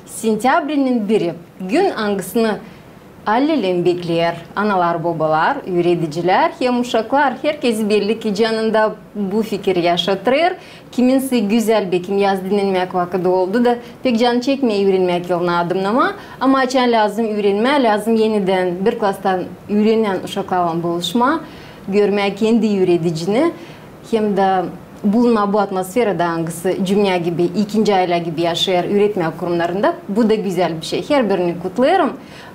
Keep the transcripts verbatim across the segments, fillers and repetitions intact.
Sentâbrinin biri. Gün, angısını ailelän bekleer analar, bobalar, üüredicilär hem uşaklar. Herkezi belli ki, canında bu fikir yaşatêr. Kiminsä gözäl, bekim yaz dinnenmäk vakıdı oldu da pek canı çekmeer üürenmäk yılına adımnamaa. Ama açan lääzım üürenmää, lääzım enidän bir klastan üürenän uşaklarlan buluşmaa, görmää kendi üüredicini hem dä bulunmaa bu atmosferada, angısı cümnä gibi, ikinci aylä gibi yaşêêr üüretmää kurumnarında, bu da gözäl bir şey. Herbirini kutlêêrım.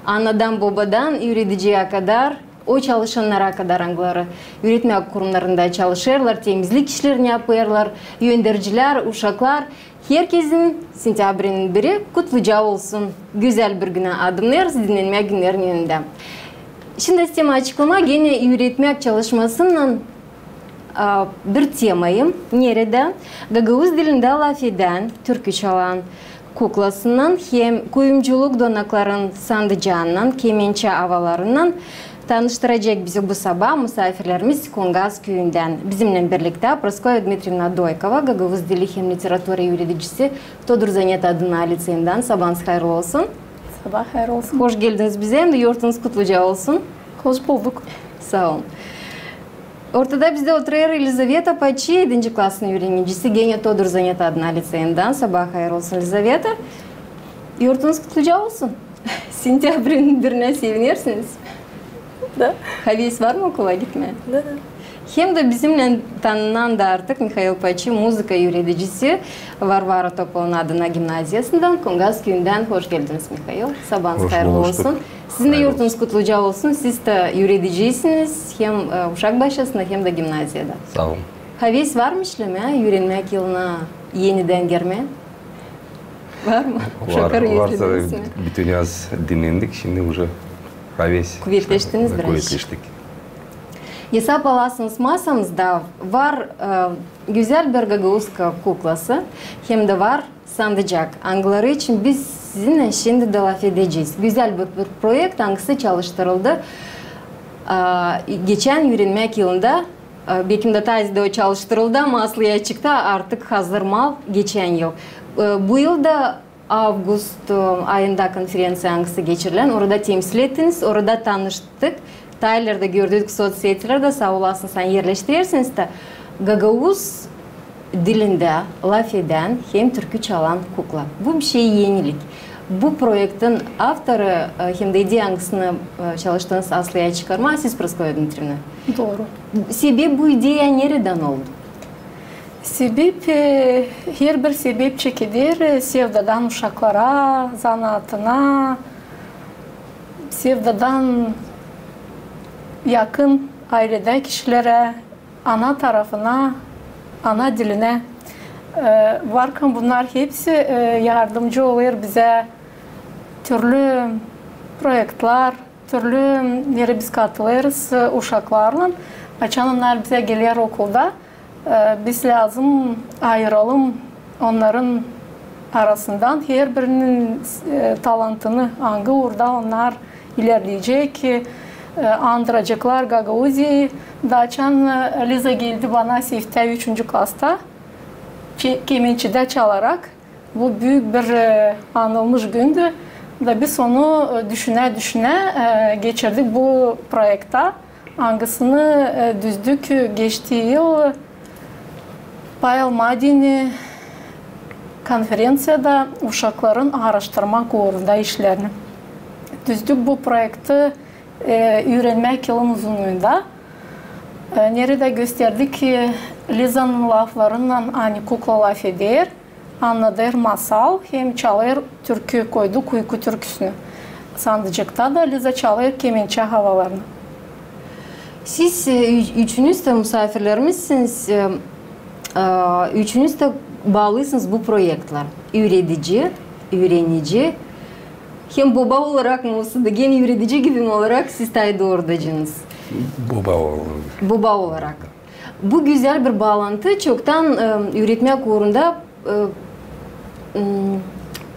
Anadan, bobadan, üürediciyä kadar, o çalışannara kadar, angıları üüretmää kurumnarında çalışêrlar, temizlik işlerini yapêrlar, öndercilär, uşaklar. Herkezin sentâbrinin biri kutluca olsun. Gözäl bir günä adımnêêrız dinnenmää günnerin önündä. Şindi isteerim açıklamaa genä üüretmäk çalışmasınnan, a, bir temayı, neredä gagauz dilindä lafedän, türkü çalan kuklasınnan hem kuyumculuk donakların sandıcannan, kemençä havalarınnan tanıştıracek bizi bu sabaa musaafirlerimiz Kongaz küüyündän. Bizimnän birliktä Proskoya Dmitrievna Doykova, gagauz dili hem literatura üüredicisi Todur Zanet adına liţeyindän. Sabaansız hayırlı olsun. Sabaa hayır olsun. Hoş geldiniz bizä, hem dä yortunuz kutluca olsun. Hoş bulduk. Saa olun. Ortada bizdä oturêr Elizaveta Paçi, edinci klasın üürenicisi, genä Todur Zanet adına liţeyindän. Sabaa hayır olsun, Elizaveta. Yortunuz kutluca olsun. Sentâbrinin birinä sevinersiniz. Da. Haves var mı okula gitmää? Da, da. Hem dä bizimnän tanınan da artık Mihail Paçi, muzıka üüredicisi Varvara Topalnı adına gimnaziyasından, Kongaz küüyündän. Hoş geldiniz, Mihail. Sabaansız hayırlı olsun. Sizin dä yortunuz kutluca olsun. Siz dä üüredicisiniz hem, e, uşak başçasında, hem dä gimnaziyada. Saa olun. Haves var mı işlemää, üürenmäk yılına enidän girmää? Var mı? Var, uşakları var, özlediniz mi? Bütün yaz dinnendik, şindi uje haves. Kuvetleştiniz biraz. Kuvetleştik. Esap alasınız, masamızda var, e, gözäl bir gagauzka kuklası, hem dä var sandıcak, angıları için biz sizinnän şindi dä lafedecez. Gözäl bir, bir proekt, angısı çalıştırıldı, a, geçän üürenmäk yılında. E, bekim dä taze dä o çalıştırıldı, ama aslı açıkta artık hazır mal geçän yıl. E, bu yıl da avgust, e, ayında konferenţiya, angısı geçirilän, orada temsil ettiniz, orada tanıştık. Taylerdä gördük sotsetilerdä, saa olasınız, ani erleştirersiniz dä, gagauz dilindä lafedän hem türkü çalan kukla. Bu bir şey enilik. Bu proektin avtoru, e, hem dä ideya, angısını, e, çalıştınız aslıya çıkarmaa, siz, Proskoya Dmitrievna. Dooru. Sebep, bu ideya neredän oldu? Sebep, e, herbir sebep çekeder, e, sevdadan uşaklara, zanaatına, sevdadan yakın ailedä kişilerä, ana tarafına, ana dilinä. E, varkan bunnar hepsi, e, yardımcı olêr bizä türlü proektlar, türlü, neredä biz katılêrız, e, uşaklarlan. Açan onnar bizä geler okulda, e, biz lääzım ayıralım onnarın arasından herbirinin, e, talantını, angı uurda onnar ilerleyecek, e, andıraceklar Gagauziyayı. Da açan, e, Liza geldi bana siftä üçüncü klasta, çe-, kemençedä çalarak. Bu büük bir, e, anılmış gündü. Da biz onu, e, düşünä-düşünä, e, geçirdik bu proekta, angısını, e, düzdük geçti yıl Pavel Madini konferenţiyada uşakların aaraştırmak uurunda işlerini. Düzdük bu proekti, e, üürenmäk yılın uzunluunda. E, neredä gösterdik, e, Lizanın laflarınnan, ani kukla lafeder, annadêr masal hem çalêr türkü, koyduk uyku türküsünü. Sandıcıkta da Liza çalêr kemençä havalarını. Siz, e, üç-, üçünüz dä musaafirlerimizsiniz, e, e, üçünüz dä baalısınız bu proektlär. Üüredici, üürenici, hem boba olarak mı olsa da, genä üüredici gibi mi olarak siz tä doorudacanız? Boba olarak. Boba olarak. Bu gözäl bir baalantı, çoktan, e, üüretmäk uurunda, e, m,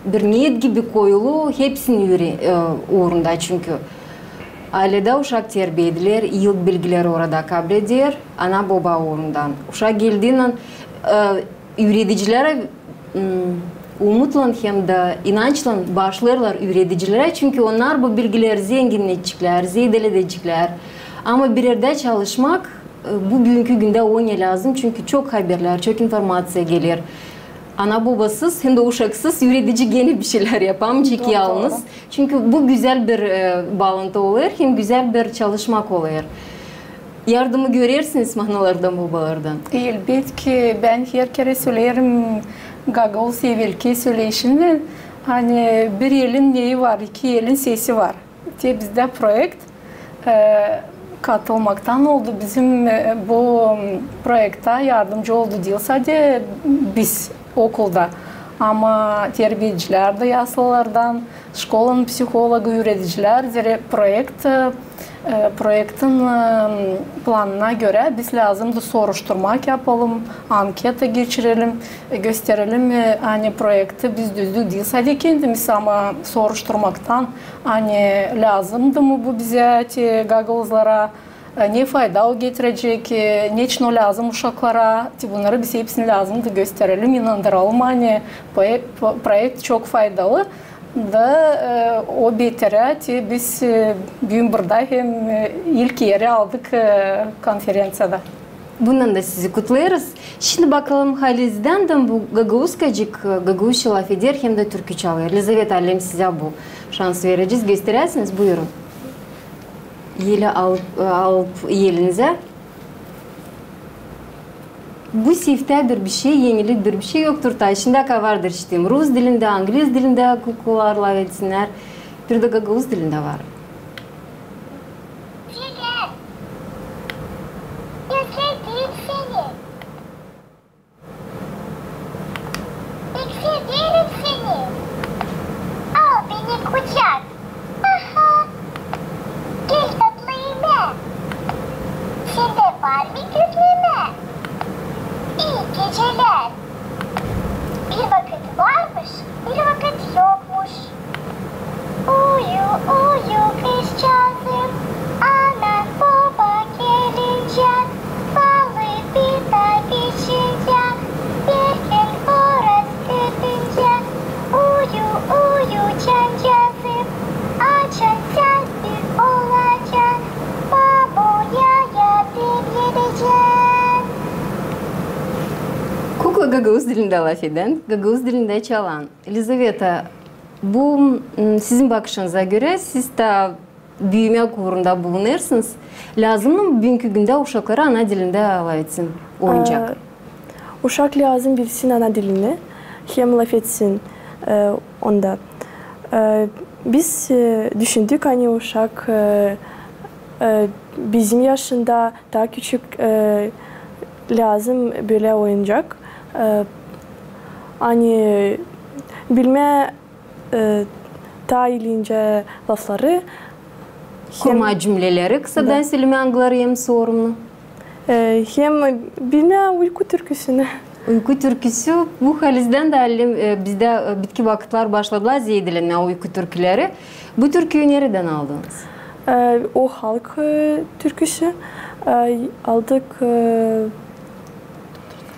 bir niyet gibi koyulu hepsinin üüre-, e, uurunda, çünkü ailedä uşak terbiya ediler, ilk bilgileri orada kableder, ana-boba uurundan. Uşak geldiynän, e, üüredicilerä, m, umutlan hem dä inançlan başlêêrlar üüredicilerä, çünkü onnar bu bilgileri zenginnedeceklär, zeedeledeceklär. Ama bir erdä çalışmak, e, bu büünkü gündä o ne lääzım, çünkü çok haberlär, çok informaţiya geler. Ana-bobasız hem dä uşaksız üüredici genä bir şeylär yapamayacek yalnız. Çünkü bu gözäl bir, e, baalantı olêr hem gözäl bir çalışmak olêr. Yardımı görersiniz analardan, bobalardan? Elbetki, bän herkerä söleerim, gagauz evelki söleişinnän, ani bir elin neyi var, iki elin sesi var. Te bizdä proekt, e, katılmaktan oldu. Bizim, e, bu proektä yardımcı oldu diil sade biz okulda, ama terbiyecilär dä yaslılardan, şkolanın psihologu, üüredicilär, zerä proekt, e, proektin, e, planına görä biz lääzımdı soruşturmak yapalım, anketa geçirelim, e, gösterelim, e, ani proekti biz düzdük diil sade kendimiz, ama soruşturmaktan, ani lääzımdı mı bu bizä, te gagauzlara, e, ne fayda o getirecek, e, neçin o lääzım uşaklara, te bunnarı biz hepsini lääzımdı gösterelim, inandıralım, ani proe-, proekt çok faydalı. Da, e, o beterä, te biz, e, büün burada hem, e, ilk eri aldık, e, konferenţiyada. Bundan da sizi kutlêêrız. Şindi bakalım, Halizdän dä bu gagauzkacık, e, gagauzça lafeder hem dä türkü çalêr. Lizaveta, allim sizä bu şansı verecez. Gösteräsiniz, buyurun. Eli alıp, e, alıp elinizä. Bu seftä bir, bir şey, enilik bir, bir şey yoktur. Taa şindiyäkär vardır, işittim, rus dilindä, angliz dilindä kuklalar lafedinnär. Bir dä gagauz dilindä var. Selam. Özledim seni. Pek severim seni. Al beni kucak. Aha. Gel tatlı yemää. Sendä var mı gözlemää? İi gecelär. Bir vakıt varmış, bir vakıt yokmuş. Uyu, uyu, kızcazım, anan, boban gelincä, balı bir tay pişincä, erkän horaz ötüncä. Uyu, uyu, cancazım, açan sän büük olacan, baboya yardım edecän. Kukla gagauz dilindä lafedän, gagauz dilindä çalan. Lizaveta, bu, m, sizin bakışınıza görä, siz taa büümää uurunda bulunêrsınız. Lääzım mı büünkü gündä uşaklara ana dilindä lafetsin oyuncak? Ee, uşak lääzım bilsin ana dilini, hem lafetsin, e, onda. E, biz, e, düşündük, ani uşak, e, e, bizim yaşında, taa küçük, e, lääzım bölä oyuncak. E, ani bilmää e, taa ilincä lafları. Kurmaa cümleleri, kısadan sölemää, angıları hem sorumlu. E, hem bilmää uyku türküsünü. Uyku türküsü, bu halizdän dä, allim, e, bizdä, e, bitki vakıtlar başladılar zeedelenmää uyku türküleri. Bu türküyü neredän aldınız? E, o halk, e, türküsü. E, aldık, e,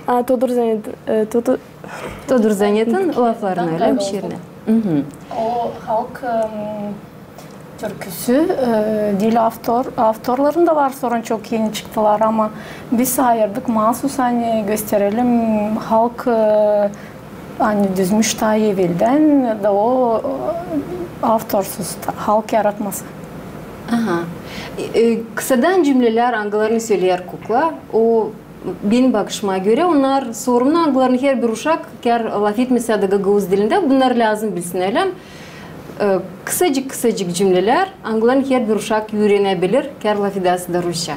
a, Todur Zanet, e, Todur Todur Zanetin laflarını, ölä mi, şiirini? O halk, em, türküsü, e, diil avtor, avtorların da var, sora çok eni çıktılar, ama biz ayırdık maasuz, ani gösterelim halk, e, ani düzmüş taa eveldän, da o, e, avtorsuz, ta-, halk yaratması. Aha. E, e, kısadan cümlelär, angılarını söleer kukla, o benim bakışıma görä, onnar sorumlu, angılarını herbir uşak, kär lafetmesä dä gagauz dilindä, bunnarı lääzım bilsin, ölä mi? E, kısacık-kısacık cümlelär, angılarını herbir uşak üürenebilir, kär lafedäsä dä rusça.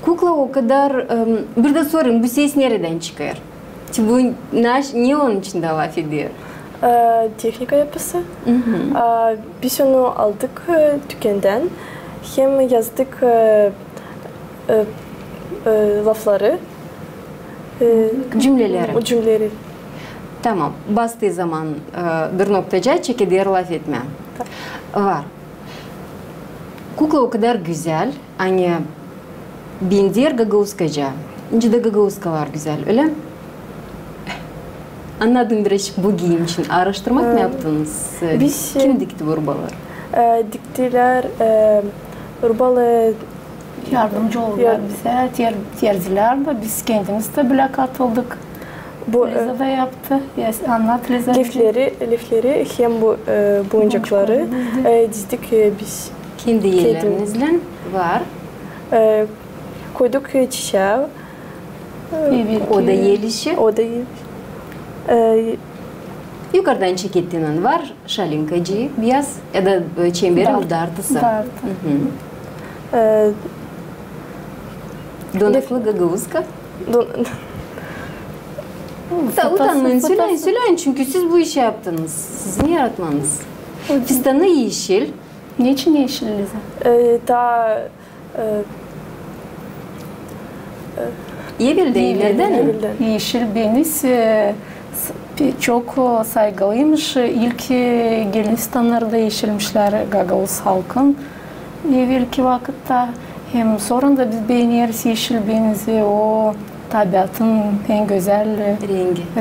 Kukla o kadar, em, bir dä sorayım, bu ses neredän çıkêr? Te bu naş-, ne onun içindä lafeder? E, tehnika yapısı. E, biz onu aldık, e, tükendän, hem yazdık, e, e, e, lafları. E, cümleleri. Cümleleri. Tamam. Bastıı zaman, e, bir noktacıı çekeder lafetmää. Var. Kukla o kadar gözäl, ani benzeer gagauzkacaa. İncä dä gagauzkalar gözäl, ölä mi? Annadım birazcık bu giiyim için. Aaraştırmak mı yaptınız? Biz, e, kim dikti bu rubaları? E, diktilär, e, rubalı yardımcı oldular bizä, ter-, terzilär dä, biz kendimiz dä bilä katıldık. Bu, e, Liza da yaptı. Annat, Liza. Lifleri, lifleri hem bu, e, boyuncakları, e, dizdik, e, biz. Kendi ellerinizlän var. E, koyduk, e, çiçää. O da el işi. O da el işi. E, yukardan çekettiynän var şalinkacıı biyaz ya da, e, çemberi dartısı. Dartı. Donaklı gagauzka. Da utanmayın, söläyin, söläyin, çünkü siz bu işi yaptınız. Sizin yaratmanız. Fistanı eşil. Neçin eşil, Liza? E, ta E, e, eveldän, eveldän. Eveldän. Eşil beniz, e, çok saygılıymış. İlk, e, gelin fistanları da eşilmişlär gagauz halkın evelki vakıtta. Hem sora da biz beeneriz eşil benizi, o tabiatın en gözäl, e,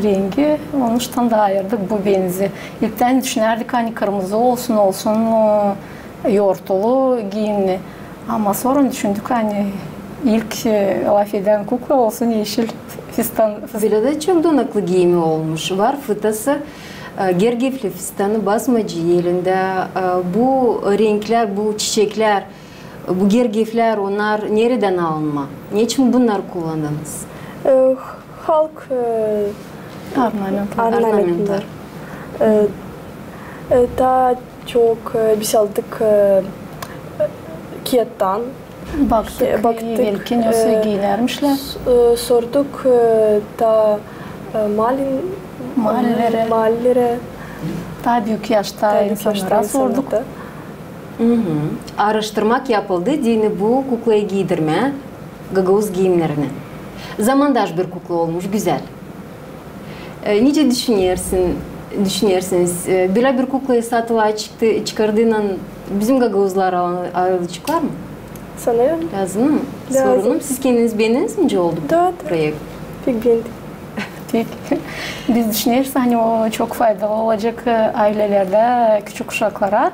rengi. Onuştan da ayırdık bu benizi. İlktän düşünärdik, ani kırmızı olsun, olsun, e, yortulu giiyimni. Ama sora düşündük, ani ilk, e, lafedän kukla olsun eşil fistan. Bölä dä çok donaklı giiyimi olmuş. Var fıtası, e, gergefli fistanı, basmacı elindä. E, bu renklär, bu çiçeklär, bu gergeflär, onnar neredän alınma? Neçin bunnar kullanılêr? E, halk, e, ornamentlar. Ornamentlar. E, e, ta çok, e, biz aldık, e, kiyattan. Baktık, baktık, evelki nasıl giiyinärmişlär. Sorduk, e, ta, e, maalin-, maalilere. Maalilere. Ta büük yaşta insannara sorduk. Aaraştırmak yapıldı deyni bu kuklayı giiydirmää gagauz giiyimnerinä. Zamandaş bir kukla olmuş, gözäl. E, nicä düşünersin, düşünersiniz, e, bölä bir kuklayı satıla çıktı, çıkardıynan bizim gagauzlar al-, alaceklar mı? Sanêrım. Lääzım mı? Lääzım. Sorunum, siz kendiniz beendiniz mi, nicä oldu bu proekt? Da, da. Pek beendim. Pek. Biz düşüneriz, ani o çok faydalı olacek, e, aylelerdä küçük uşaklara.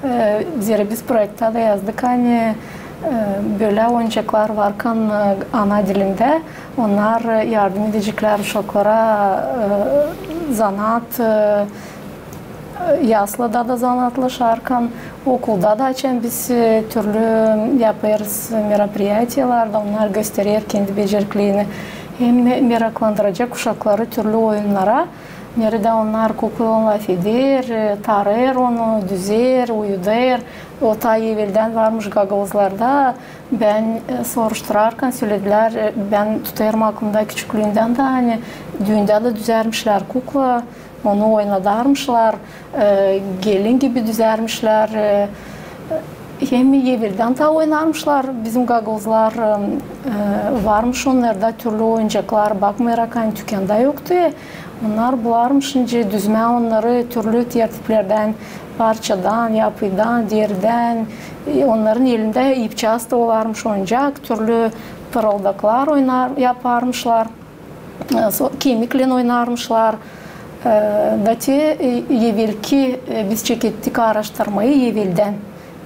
E, zerä biz proektä dä yazdık, ani, e, bölä oyuncaklar varkan, e, ana dilindä, onnar yardım edeceklär uşaklara, e, zanaat, e, yaslıda da zanaatlaşarkan, okulda da, açan biz, e, türlü yapêrız meropiriyatiyalarda, onnar gösterer kendi beceriklerini. Hem me-, meraklandıracek uşakları türlü oyunnara, neredä onnar kuklaylan lafeder, e, tarêr onu, düzer, uyudêr. O ta eveldän varmış gagauzlarda. Bän, e, soruşturarkan söledilär, e, bän tutêrım aklımda küçüklüündän dä, ani düündä dä düzärmişlär kukla, onu oynadarmışlar, e, gelin gibi düzärmişlär, e, hem eveldän taa oynarmışlar bizim gagauzlar, e, varmış onnarda türlü oyuncaklar, bakmayarak, ani tükandä yoktu. Onnar bularmış nicä düzmää onnarı türlü tertiplerdän, parçadan, yapıdan, deridän. E, onnarın elindä ipçi astı olarmış oyuncak, türlü pırıldaklar oynar, yaparmışlar. E, so-, kemiklän oynarmışlar. E, da te, e, evelki, e, biz çekettik aaraştırmayı eveldän.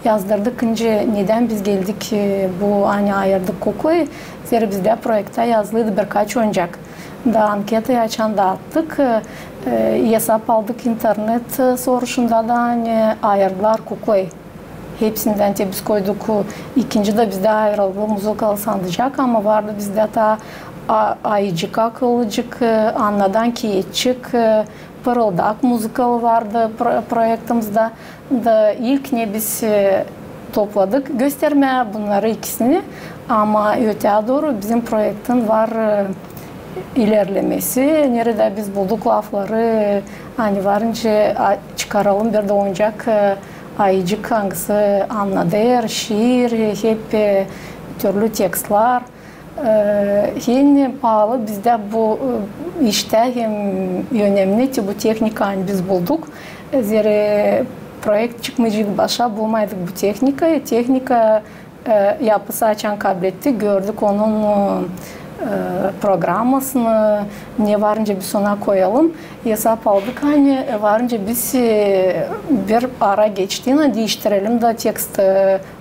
Yazdırdık, nicä, nedän biz geldik, e, bu, ani ayırdık kuklayı. Zerä bizdä proektä yazılıydı birkaç oyuncak. Da anketayı açan daattık, e, e, esap aldık internet, e, soruşunda da, ani ayırdılar kuklayı. Hepsindän te biz koyduk, e, ikinci dä bizdä ayırıldı muzıkalı sandıcak, ama vardı bizdä taa a-, ayıcık akıllıcık, e, annadan kiyetçik, e, pırıldak muzıkalı vardı pro-, proektimizdä. Da ilk ne biz, e, topladık göstermää bunnarı ikisini, ama ötää dooru bizim proektin var, e, ilerlemesi, neredä biz bulduk lafları, ani var nicä, a, çıkaralım bir dä oyuncak, e, ayıcık, angısı annadêr şiir, e, hep, e, türlü tekstlär. E, en paalı bizdä bu, e, iştä hem önemli te bu tehnika, ani biz bulduk. E, zerä proekt çıkmayacek başa, bulmaydık bu tehnikayı. Tehnika, e, yapısı açan kabletti, gördük onun, e, programasını, ne varınca biz ona koyalım. Esap aldık, ani varınca biz bir ara geçtiynän diiştirelim da tekst,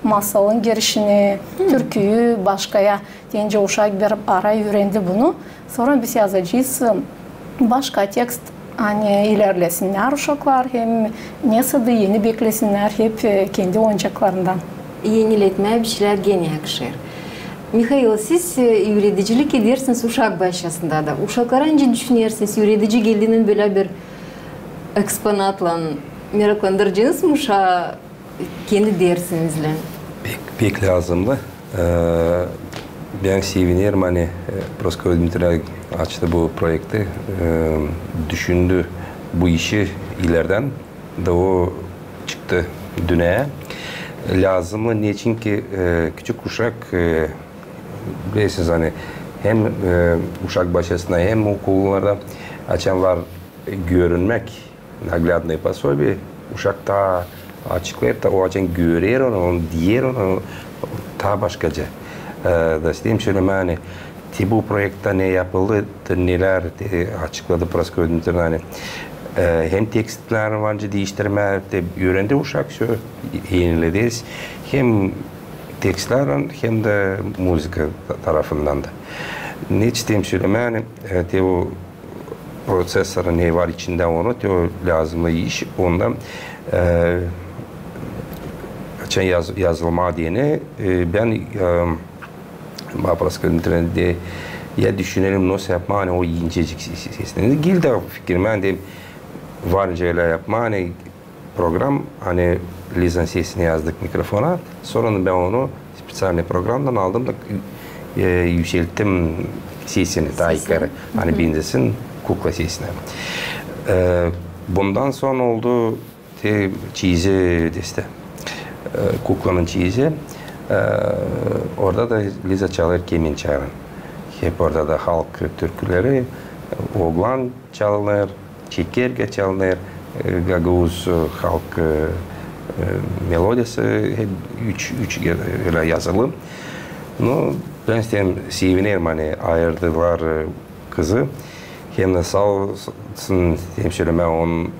masalın girişini, türküyü başkaya. Deyni uşak bir ara üürendi bunu. Sora biz yazacez başka tekst, ani ilerlesinnär uşaklar, hem nesä dä eni beklesinnär hep kendi oyuncaklarından. Eniletmää bir şeylär genä yakışêr. Mihail, siz üüredicilik edersiniz uşak başçasında da. Uşaklara nicä düşünersiniz, üüredici geldiynän bölä bir eksponatlan meraklandıracenız mı uşaa kendi dersinizdän? Pek, pek lääzımnı. Bän sevinerim, ani Proskova Dmitriyevna açtı bu proekti, düşündü bu işi ilerdän da o çıktı dünäyä. Lääzımnı, neçin ki küçük uşak, bilersiniz, ani hem uşak başçasında, hem okullarda açan var görünmäk, наглядное пособие, uşak taa açıklêêr, taa o açan görer onu, onu deer onu taa başkaca. Da isteerim sölemää, ani te bu proektta ne yapıldı, te nelär te açıkladı Proskova Dmitriyevna, ani hem tekstlär var nicä diiştirmää, te üürendi uşak, sö, enilederiz hem tekstlärlän, hem dä muzıka ta-, tarafından da. Ne isteerim sölemää, ani te o proţesleri ne var içindä onu, te o lääzımnı iş, onda açan yaz-, yazılmaa deyni, bän, bä Proskova Dmitriyevna deer, ya düşünelim nasıl yapmaa, ani o incecik se-, se-, sesini. Geldi fikirimä, ani var nicä ölä yapmaa, ani program, ani Lizanın sesini yazdık mikrofona, sora bän onu специальный programdan aldım da üüselttim sesini taa yukarı, ani benzesin kukla sesinä. Bundan sora oldu te çizi deste, kuklanın çizi. Orada da Liza çalêr kemençäylan. Hep orada da halk türküleri, oglan çalınêr, çekerge çalınêr, gagauz halk melodiyası, hep üç, üç ölä yazılı. Nu, bän isteerim, sevinerim, ani ayırdılar kızı. Hem dä saa olsun, hem sölemää, onun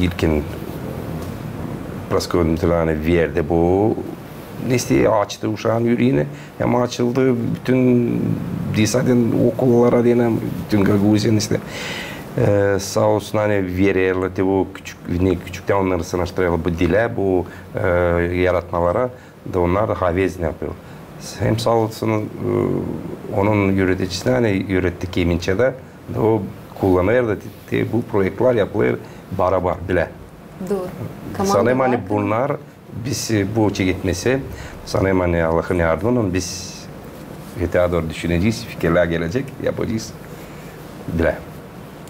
ilkin Proskova Dmitriyevna verdi bu, nesä açtı uşaan üreeni. Hem açıldı bütün, deer, zaten okullara deyni, bütün Gagauziyanın, nesä. Saa olsun, ani vererlär te bu küçük, ne küçüktän onnarı sınaştırêrlar bu dilä, bu yaratmalara. Da onnar da havezlän yapêr. Hem saa olsun, onun üüredicisini, ani üüretti kemençä dä, da o kullanêr da te, te bu proektlär yapılêr barabar bilä. Dooru. Sanêrım, ani bunnar biz bu çeketmesi, sanêrım, ani Allahın yardımınnan biz öteyä dooru düşünecez, fikirlär gelecek, yapacez bilä.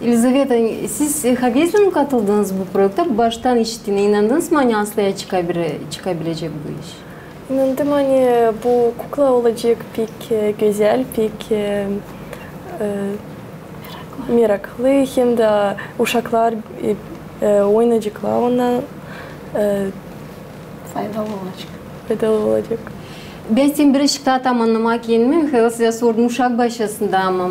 Elizaveta, siz havezlän katıldınız bu proektä, baştan işittiynän inandınız mı, ani aslıya çıkabile-, çıkabilecek bu iş? İnandım, ani bu kukla olacek pek gözäl, pek meraklı, hem dä uşaklar oynayaceklar ondan. Faydalı olacek. Faydalı olacek. Bän isteerim birazcık taa tam annamaa kendimi. Mihail, sizä sordum uşak başçasında, ama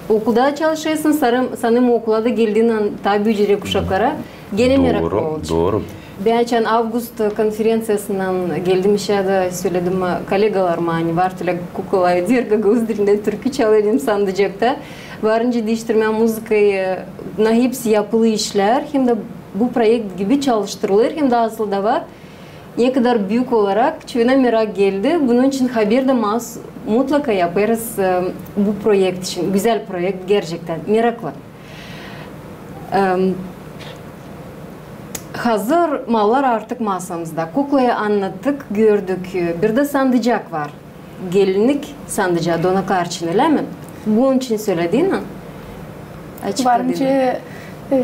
okulda çalışêrsınız, sanêrım, okula da geldiynän taa büüyecek uşaklara genä meraklı olacek. Dooru. Bän açan avgust konferenţiyasından geldim işä dä söledim kolegalarıma, ani var tölä kukla eder gagauz dilindä türkü çalêr hem sandacakta. Var nicä diiştirmää muzıkayı, na hepsi yapılı işlär, hem dä bu proekt gibi çalıştırılêr, hem dä asıl da var. Ne kadar büük olarak, çoyuna merak geldi. Bunun için haber dä maas mutlaka yapêrız bu proekt için. Gözäl proekt, gerçektän meraklı. Hazır mallar artık masamızda. Kuklayı annattık, gördük. Bir dä sandacak var. Gelinnik sandacağı, Dona Karçina, ölä mi? Bunun için söledim. Var nicä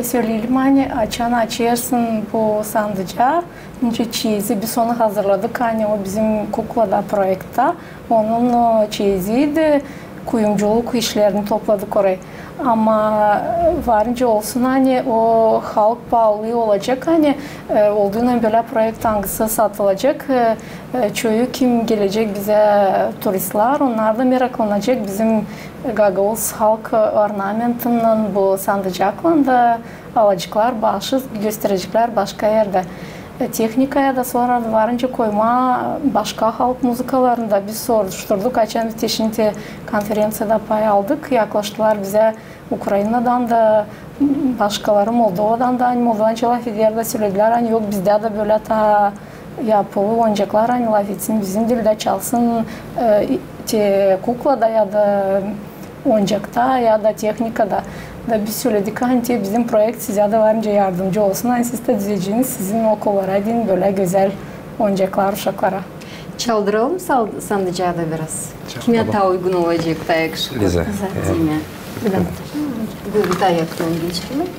söleyelim, ani açan açêrsın bu sandacağı, nicä çeyizi, biz onu hazırladık, ani o bizim kuklada proektta, onun çeyiziydi. kuyumculuk işlerini topladık orayı. Ama, e, varınca olsun, ani o halk baallıı olacek, ani, e, olduunnan bölä proekt, angısı satılacek, e, e, çoyu, kim gelecek bizä, turistlär, onnar da meraklanacek bizim gagauz halk ornamentınnan, bu sandıcaklan da alaceklar baaşı, göstereceklär başka erdä. E, tehnikaya da sora varınca koymaa başka halk muzıkalarını da biz soruşturduk. Açan biz te şindi konferenţiyada pay aldık, yaklaştılar bizä Ukrainadan da, başkaları Moldovadan da, ani moldovanca lafedärdä, söledilär, ani yok, bizdä dä bölä taa yapılı oyuncaklar, ani lafetsin bizim dildä, çalsın, e, te kuklada ya da oyuncakta ya da tehnikada. Da biz söledik, ani te bizim proekt sizä dä varınca yardımcı olsun, ani siz dä düzeceniz sizin okullara deyni bölä gözäl oyuncaklar uşaklara. Çaldıralım sal-, sandıcağı da biraz. Kimä taa uygun olacek, taa yakışıklı? Liza. Liza. Buyurun, taa yakından geçelim.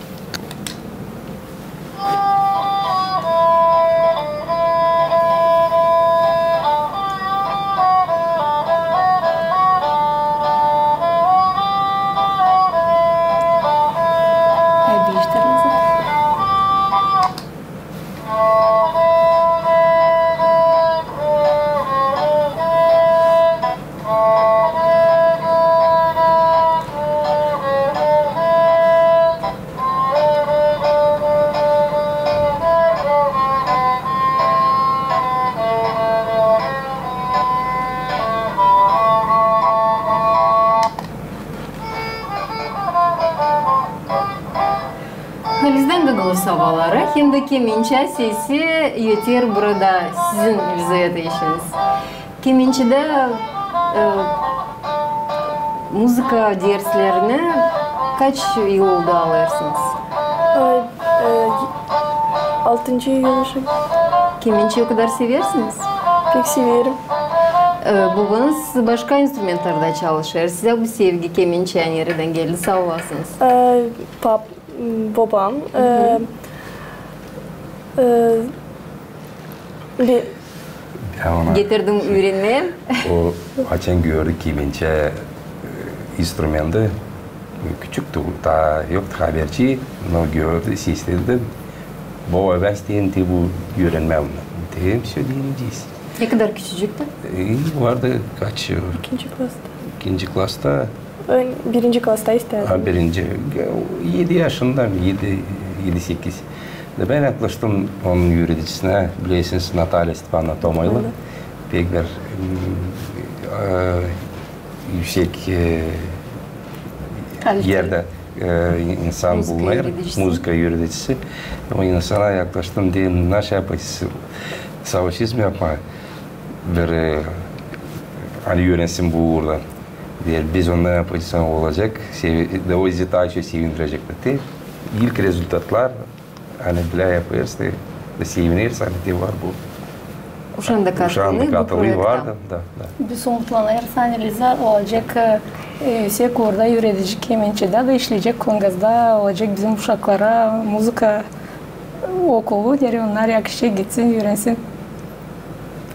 Halizdän gagauz havaları hem dä kemençä sesi yeter burada sizin, Lizaveta, işiniz. Kemençedä, e, muzıka derslerini kaç yıl oldu alêrsınız? E, e, altıncı yıl. Kemençä o kadar seversiniz? Pek severim. E, bobanız başka instrumentlerdä çalışêr. Sizä bu sevgi kemençä neredän geldi, saa olasınız? E, pap-, m, bobam, e, e, Be- Getirdim üürenmää. O açan gördü kemençä, e, instrumenti, küçüktü, taa yoktu haberci, no gördü, sesledi. Boba, bän isteerim te bu üürenmää. Deerim, sö, üürenecez. Ne kadar küçücüktü? E, vardı kaç? İkinci klasta. İkinci klasta. Bän birinci klasta istedim. Ha, birinci. Edi yaşında, edi, edi-sekiz. Da bän yaklaştım onun üüredicisini, bilersiniz, Natalya Stepanovna Tomaylı. Pek bir, m, e, üüsek, e, erdä, e, insan bulunêr, muzıka üüredicisi. O insana yaklaştım, deerim, nasıl yapacez, savaşêrmı yapmaa bir, e, ani üürensin bu uurda. Deer, biz ondan yapacez, olacek. Sevi-, da o bizi taa çok sevindirecek. Te ilk rezultatlar, ani bilä yapêrız, te, da sevineriz, ani te var bu. Uşaanda katıldı bu proektä. Vardı, da, da. Biz umutlanêrız, ani Liza olacek, e, üüsek uurda üüredici kemençedä da işleyecek Kongazda, olacek bizim uşaklara muzıka okulu, neredä onnar yakışacek gitsin, üürensin.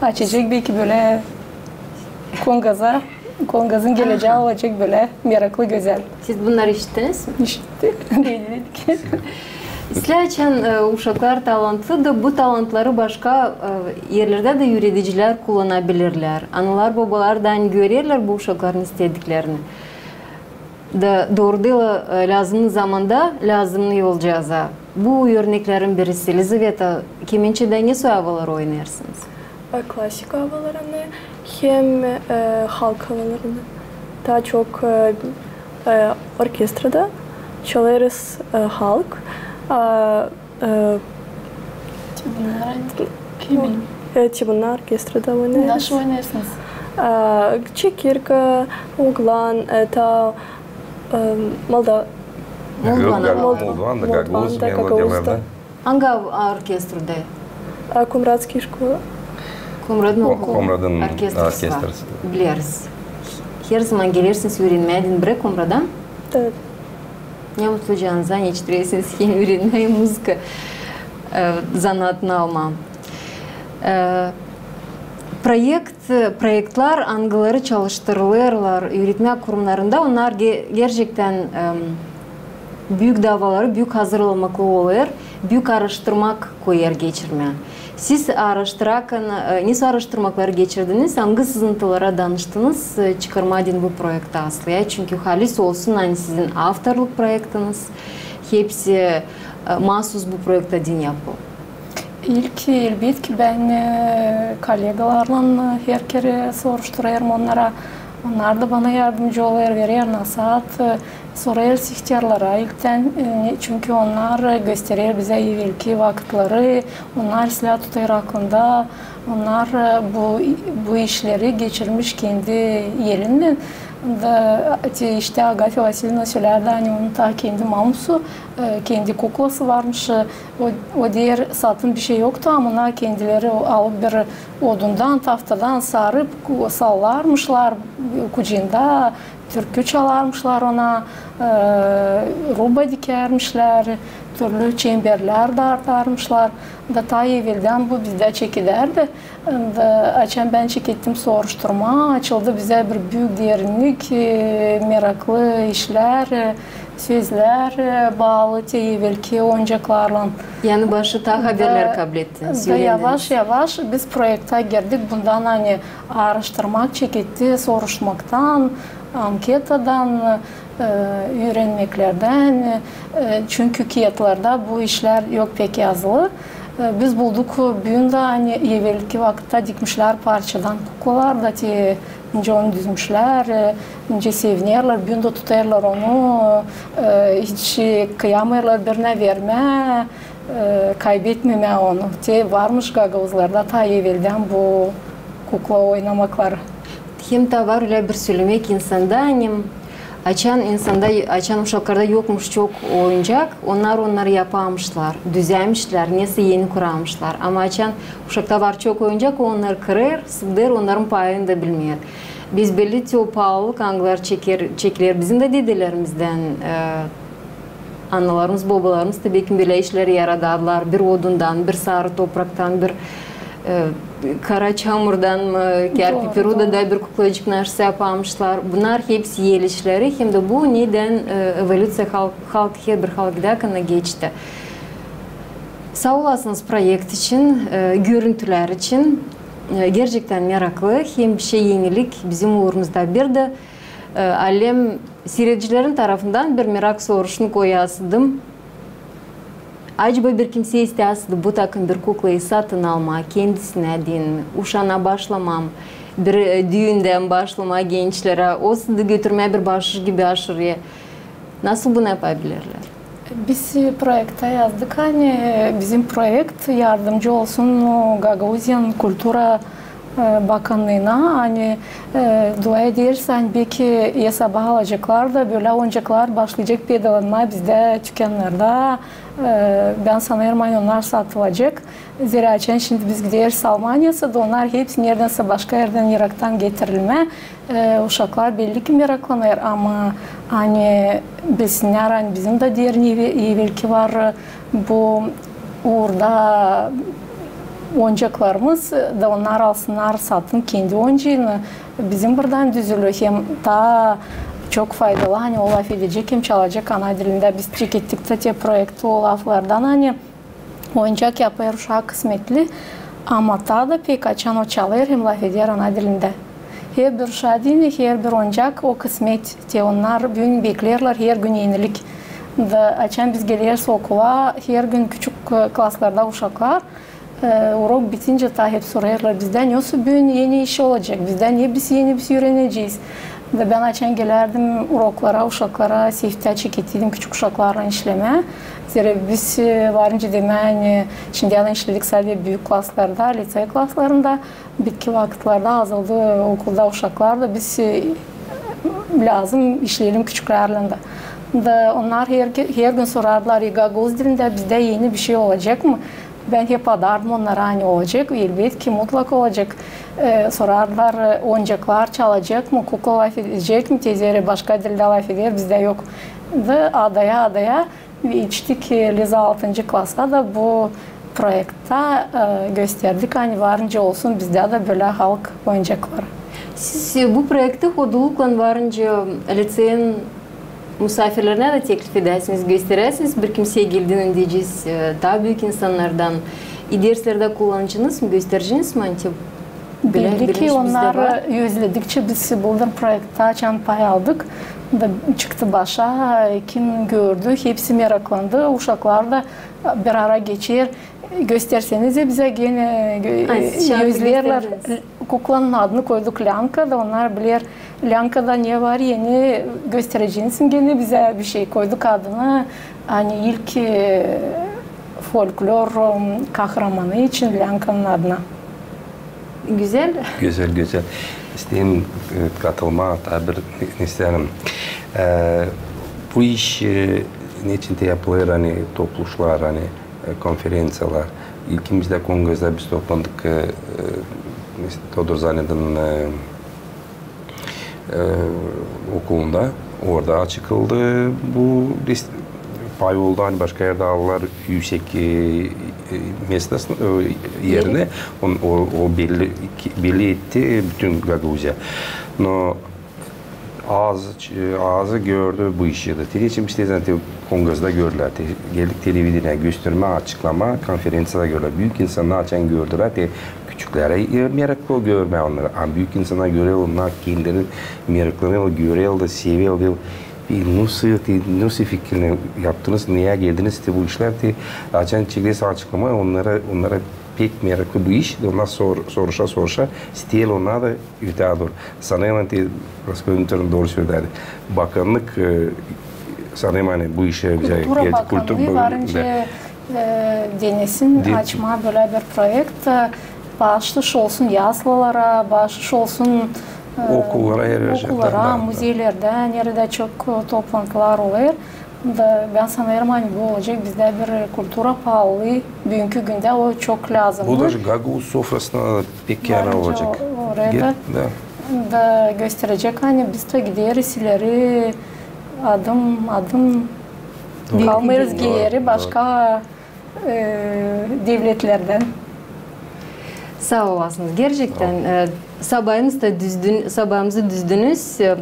Açacek beki bölä Kongaza, Kongazın gelecää olacek bölä meraklı, gözäl. Siz bunnarı işittiniz mi? İşittik. İslää, açan, e, uşaklar talantlı da, bu talantları başka, e, erlerdä dä üüredicilär kullanabilirlär. Analar, bobalar da ani görerlär bu uşakların istediklerini. Da dooru diil, e, lääzımnı zamanda, lääzımnı yolcaza. Bu örneklerin birisi. Lizaveta, kemençedä ne soy havaları oynêêrsınız? E, klasik havalarını hem, e, halk havalarını. Taa çok, e, e, orkestrada çalêrız, e, halk. A, E, te bunnar, e, te bunnar orkestrada oynêêrız. Nasıl oynêêrsınız? E, çekirka, oglan, e, taa, e, molda-, moldvan da, gagauz melodiyada. Angı orkestrada? E, Komratskıy şkola. Komratın orkestrası. Bileriz. Her zaman gelersiniz üürenmää deyni Komrada? Evet. Ne mutlu canıza, neçin üürenersiniz hem üürenmää, hem muzıka, e, zanaatını almaa. E, Proekt, proektler, angıları çalıştırılêrlar üüretmä kurumnarında, onnar ge-, gerçektän, em, büük davaları, büük hazırlanmaklı olêr, büük aaraştırmak koyêr geçirmää. Siz aaraştırakın, e, nesoy aaraştırmakları geçirdiniz, angı sızıntılara danıştınız, e, çıkarmaa deyni bu proekti aslında? Çünkü halis olsun, ani sizin avtorluk proektiniz, hepsi, e, maasuz bu proektä deyni yapılı. İlk, elbetki, bän, e, kollegalarlan, e, her kerä soruşturêrım onnara. Onnar da bana yardımcı olêr, verer nasaat, e, sorêr ihtärlara ilktän, e, ne-, çünkü onnar, e, gösterer bizä evelki vakıtları, onnar islää tutêr aklında, onnar, e, bu, bu işleri geçirmiş kendi elinnän. Da, te, işte, Agafya Vasilyevna sölärdi, ani onun taa kendi mamusu, e, kendi kuklası varmış, e, o, o dier satın bişey yoktu, ama ona kendileri alıp bir odundan, taftadan sarıp ku-, sallarmışlar, kucunda türkü çalarmışlar ona, e, ruba dikärmişlär, türlü çemberlär dartarmışlar. Da taa eveldän bu bizdä çekedärdi. Da açan bän çekettim soruşturma, açıldı bizä bir büük derinnik, e, meraklı işlär, e, sözlär, e, baalı te evelki oyuncaklarlan. Yani başı taa haberleri kablettiniz, da öylä mi? Yavaş-yavaş biz proektä girdik, bundan ani aaraştırmak çeketti, soruşmaktan, anketadan, e, üürenmeklerdän, e, çünkü kiyatlarda bu işlär yok pek yazılı. E, biz bulduk büün dä, ani evelki vakıtta dikmişlär parçadan kuklalar da te, nicä onu düzmüşlär, e, nicä sevinerlär, büün dä tutêrlar onu, e, hiç kıyamêêrlar birinä vermää, e, kaybetmemää onu. Te varmış gagauzlarda taa eveldän bu kukla oynamakları. Hem taa var ölä bir sölemää insanda, ani açan insanda, açan uşaklarda yokmuş çok oyuncak, onnar onnarı yapammışlar, düzämişlär, nesä eni kuramışlar. Ama açan uşakta var çok oyuncak, o onnarı kırêr, sıdêr, onnarın payını da bilmeer. Biz belli te o paalılık, angıları çeker, çekiler bizim dä dedelerimizdän, e, analarımız, bobalarımız da beki bölä işleri yaradardılar. Bir odundan, bir sarı topraktan, bir, e, kara çamurdan mı, kerpiç, ruda da bir kuklacık nasıl yapammışlar. Bunnar hepsi el işleri, hem dä bu nedän, e, evolüţiya halk, halk, herbir halk gidärkän geçti. Saa olasınız proekt için, e, görüntülär için. E, gerçektän meraklı, hem bişey enilik bizim uurumuzda. Bir dä, e, alem siiredicilerin tarafından bir merak soruşunu koyasıydım. Acaba bir kimsey isteyäsiydi bu takım bir kuklayı satın almaa kendisinä deyni, uşana başlamaa, bir, e, düündän başlamaa gençlerä, olsun da götürmää bir baaşış gibi aşırıya. Nasıl bunu yapabilerlär? Biz, e, proektä yazdık, ani, e, bizim proekt yardımcı olsun, o, Gagauziyanın kultura e, bakannıına, ani, e, dua ederiz, ani beki esaba alaceklar da, bölä oyuncaklar başlayacek peydalanmaa bizdä tükannarda. E, bän sanêrım, ani onnar satılacek. Zerä açan şindi biz gideriz Almaniyaya da, onnar hepsi neredensä başka erdän, iraktan getirilmä. E, uşaklar belli ki meraklanêr, ama ani bilsinnär, ani bizim dä derin eve-, evelki var, e, bu uurda oyuncaklarımız, da onnar alsınnar satın kendi oyuncayını. Bizim buradan düzülü hem taa çok faydalı, ani o lafedecek hem çalacek ana dilindä. Biz çekettik tä te proekti o laflardan, ani oyuncak yapêr uşaa kısmetli, ama taa da pek açan o çalêr hem lafeder ana dilindä. Herbir uşaa deyni, herbir oyuncak o kısmet, te onnar büün beklerlär hergün enilik. Da açan biz geleriz okula, hergün küçük, e, klaslarda uşaklar, e, urok bitincä taa hep sorêrlar bizdä, nesoy büün eni iş olacek, bizdä ne biz eni biz üürenecez. Da bän açan gelärdim uroklara, uşaklara, seftä çekettiydim küçük uşaklarlan işlemää. Zerä biz, e, var nicä demää, ani şindiyädän işledik sade büük klaslarda, licey klaslarında. Bitki vakıtlarda azaldı okulda uşaklar da, biz, e, lääzım işleyelim küçüklärlän dä. Da onnar her, hergün sorardılar, e, gagauz dilindä bizdä eni bişey olacek mı? Bän hep adardım onnara, ani olacek, elbetki, mutlak olacek. E, sorardılar, e, oyuncaklar çalacek mı, kukla lafedecek mi, te zerä başka dildä lafeder, bizdä yok. Da adaya-adaya geçtik, e, lääzım altıncı klasa da bu proektä, e, gösterdik, ani varınca olsun bizdä dä bölä halk oyuncakları. Siz, e, bu proekti hoduluklan varınca liţeyin musaafirlerinä dä teklif edäsiniz, gösteräsiniz, bir kimsey geldi deyecez, e, taa büük insannardan. E, derslerdä kullanacınız mı, göstereceniz mi, ani te-, bilä-, bilä ki, onnarı gözledikçä biz Bıldır proektä açan pay aldık da çıktı başa, kim gördü, hepsi meraklandı, uşaklar da bir ara geçer, gösterseniz dä bizä genä, gö-, Ay, siz şarkı gözlerlär. Gösterdiniz. Kuklanın adını koyduk Länka da, onnar biler, Länkada ne var eni, göstereceniz mi genä bizä bir şey. Koyduk adını, ani ilk, e, folklor, e, kahramanı için Länkanın adına. Gözäl. Gözäl, gözäl. İsteerim, e, katılmaa, taa bir ne, ne isteerim. E, bu iş, e, neçin te yapılêr, ani topluşlar, ani, e, konferenţiyalar. İlkimizdä Kongazda biz toplandık, e, e, Teodor Zanet'in, e, e, okulunda. Orada açıkıldı bu list-, pay oldu, ani başka erdä aldılar üüsek, e, e, mestasını, e, erini. On-, o, o belli, belli etti bütün Gagauziya. No az, e, azı gördü bu işi dä. Te neçin biz te, te Kongazda gördülär. Te, geldik televideniyä göstermää, açıklamaa, konferenţiyada gördülär. Büük insannar açan gördülär, te küçükleri, e, meraklı görmää onnarı. Ama büük insannar görer, onnar kendileri meraklanêr, görer dä, sever dä. E, nasıl, te, nasıl fikirlär yaptınız, neyä geldiniz, te bu işlär, te açan çekilär açıklamaa, onnara, onnara pek meraklı bu iş. Onnar sor-, soruşa, soruşa, isteerlär onnar da ötää dooru. Sanêrım, ani te, Praskovya Dmitriyevna dooru söleer. Bakannık, e, sanêrım, ani bu işä bizä Kultura geldi, bakanlıı kultur var, ba-, önce, da. E, denesin, açmaa bölä bir proekt, e, baaşış olsun yaslılara, baaşış olsun, e, okullara, her erdä, okullara, da, da, da, muzeylerdä, neredä çok, e, toplantılar olêr. Da bän sanêrım, ani bu olacek bizdä bir kultura paalılıı, büünkü gündä o çok lääzımnı. Bu da gagauz sofrasına pek yarar olacek. Varınca o-, oraya da, da gösterecek, ani biz dä gideriz ileri, adım-adım kalmêêrız geeri başka, e, devletlerdän. Saa olasınız. Gerçektän, e, sabaamızı da düzdün-, sabaamızı düzdünüz, e,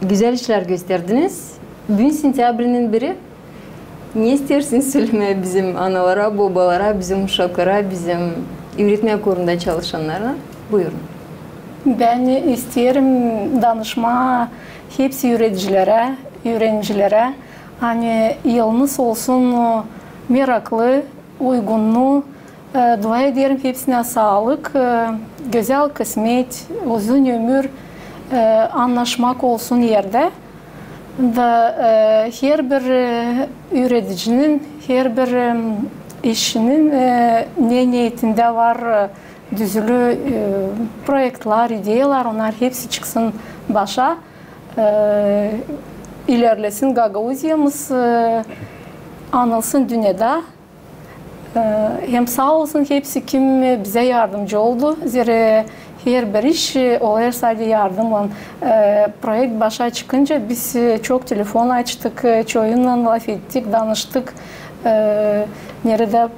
gözäl işlär gösterdiniz. Büün sentyabrinin biri. Ne isteersiniz sölemää bizim analara, bobalara, bizim uşaklara, bizim üüretmää korunda çalışannara? Buyurun. Bän isteerim danışmaa hepsi üüredicilerä, üürenicilerä, ani yılınız olsun meraklı, uygunlu. E, dua ederim hepsinä saalık, e, gözäl kısmet, uzun ömür, e, annaşmak olsun erdä. Da, e, herbir, e, üüredicinin, herbir, e, işçinin, e, ne neetindä var, e, düzülü, e, proektlar, ideyalar, onnar hepsi çıksın başa, e, ilerlesin Gagauziyamız, e, anılsın dünnedä. E, hem saa olsun hepsi, kim bizä yardımcı oldu. Zerä herbir iş, e, olêr sade yardımnan. E, proekt başa çıkınca biz, e, çok telefon açtık, e, çoyunnan lafettik, danıştık. E, neredä,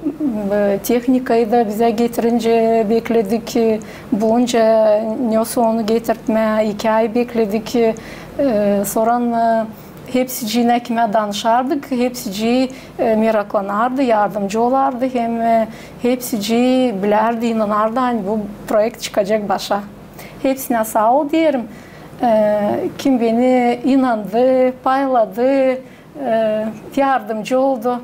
e, tehnikayı da bizä getirincä bekledik, e, bulunca nesoy onu getirtmää, iki ay bekledik. E, soran, e, hepsiciinä kimä danışardık, hepsicii, e, meraklanardı, yardımcı olardı, hem, e, hepsicii bilärdi, inanardı, ani bu proekt çıkacek başa. Hepsinä saa ol deerim, e, kim beni inandı, payladı, e, yardımcı oldu.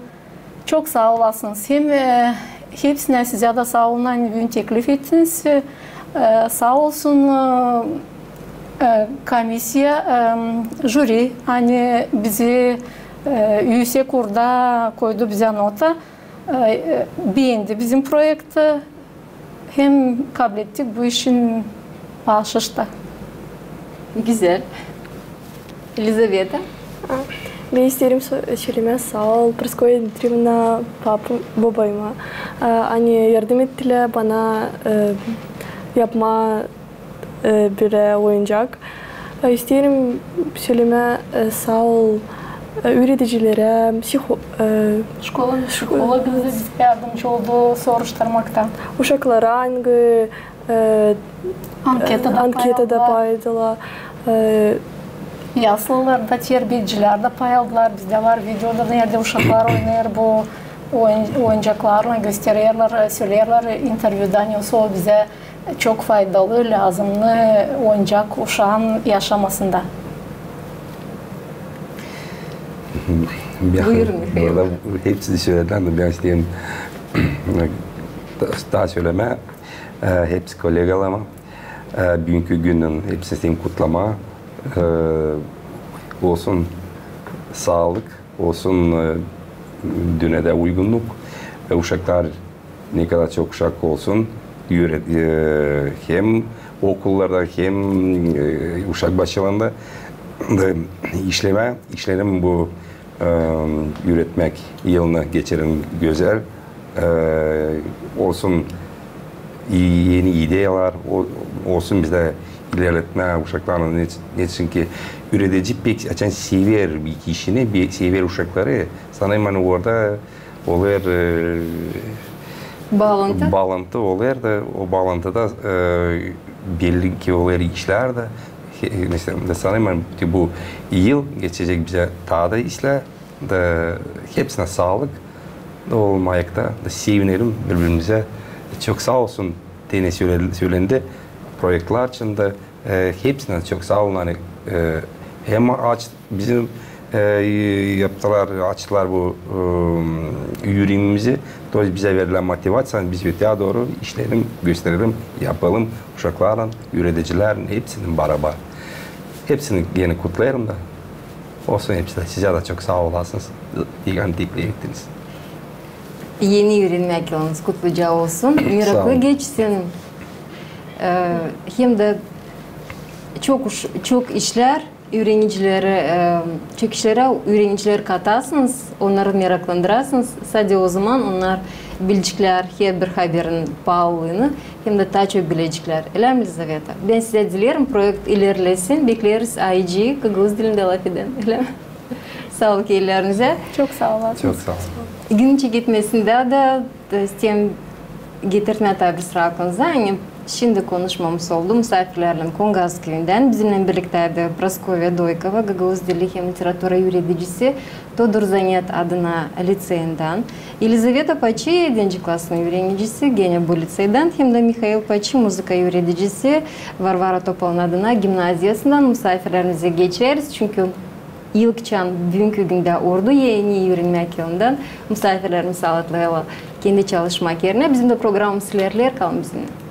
Çok saa olasınız. Hem, e, hepsinä sizä dä saa olun, ani büün teklif ettiniz. E, saa olsun, e, e, komissiya, e, jüri, ani bizi, e, üüsek urda koydu bizä nota, e, e, beendi bizim proekti. Hem kablettik bu işin baaşış da. Gözäl. Elizaveta? A, bän isteerim sö-, sölemää saa ol Praskovya Dmitriyevna, papa, bobayma. A, ani yardım ettilär bana, e, yapmaa, e, bir, e, oyuncak. E, isteerim sölemää, e, saa ol, E, üüredicilerä, psiho-, e, şkola psihologu bizä yardımcı oldu soruşturmakta. Uşaklara angı, e, anketa da pay aldılar. E, yaslılar da, terbiyecilär dä pay aldılar. Bizdä var videoda, neredä uşaklar oynêêr bu oyun-, oyuncaklarlan, göstererlär, söleerlär intervyuda, ne olsa o bizä çok faydalı, lääzımnı oyuncak uşaan yaşamasında. Buyurun, Mihail. Burada hepsi söledilär, ama bän isteerim taa, taa sölemää, e, hepsi kollegalarıma, e, büünkü günün hepsini isteerim kutlamaa. E, olsun saalık, olsun, e, dünnedä uygunnuk. E, uşaklar, ne kadar çok uşak olsun, üüre-, e, hem okullarda, hem, e, uşak başçalarında da işlemää, işleerim bu, e, üüretmäk yılını geçirelim gözäl. E, olsun i-, eni ideyalar, o-, olsun bizdä ilerletmää uşaklarını. Ne, neçin ki üüredici pek açan sever bir işini, bir sever uşakları. Sanêrım, ani orada olêr, e, baalantı. Baalantı olêr da, o baalantı da, e, belli ki olêr işlär dä. He, mesela, da sanêrım, ani bu yıl geçecek bizä taa da işlär. Da hepsinä saalık. Da olmaktı da sevinelim biri-birimizä. Çok saa olsun, te ne söle-, sölendi proektlär için dä, e, hepsinä çok saa olun. Ani, e, hem aç-, bizim, e, yaptılar, açtılar bu, e, üürenmämizi. То есть bizä verilär motivaţiya, biz öteyä dooru işleyelim, gösterelim, yapalım uşaklarlan, üüredicilerlän, hepsinin barabar. Hepsini genä kutlêêrım da. Olsun hepsi dä. Sizä dä çok saa olasınız. Diil ani teklif ettiniz. Eni üürenmäk yılınız kutluca olsun. Saa olun. Meraklı geçsin. E, hem dä çok uş-, çok işlär üürenicileri, e, çok işlerä üürenicileri katasınız, onnarı meraklandırasınız. Sade o zaman onnar bileceklär herbir haberin paalıını, hem dä taa çok bileceklär. Ölä mi, Lizaveta? Bän sizä dileerim, proekt ilerlesin, bekleeriz ayıcıyı, gagauz dilindä lafedän. Ölä mi? Saalık ellerinizä. Çok saa olasınız. Çok saa olun. Günün çeketmesindä dä, e, isteerim getirtmää taa bir sıra aklınıza, ani şindi konuşmamız oldu musaafirlerlän Kongaz küüyündän. Bizimnän birliktä idi Praskovya Doykova, gagauz dili hem literatura üüredicisi Todur Zanet adına liţeyindän, Elizaveta Paçi, edinci klasın üürenicisi, genä bu liţeydän, hem dä Mihail Paçi, muzıka üüredicisi, Varvara Topalın adına gimnaziyasından. Musaafirlerimizi geçireriz, çünkü ilk açan büünkü gündä ordu eni üürenmäk yılından musaafirlerimizi alatlayalım kendi çalışmak erinä. Bizim dä programamız ilerleer, kalın bizimnän.